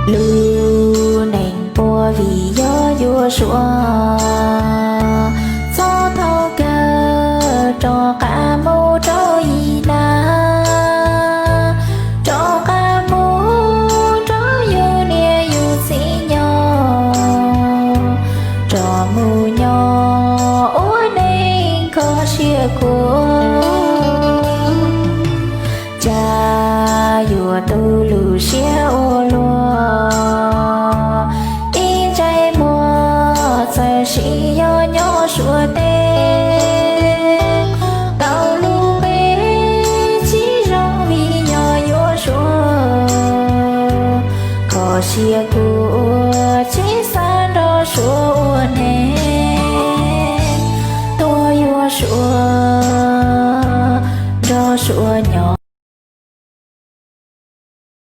Lub neej puas vim yog yuav suav, txhob thaum kawg rov qab mus rau yim nab, rov qab mus rau yus niam yus txiv nyob, rov mus nyob ua neej kho siab khuav. Cas yuav tu lub siab ua luaj, ib ntsais muag txawm sim yog nyob Suav teb, tau lub npe tsis zoo vim yog yuav suav, kho siab khuav tsis xav nrog suav ua neej, tuaj yuav suav, nrog suav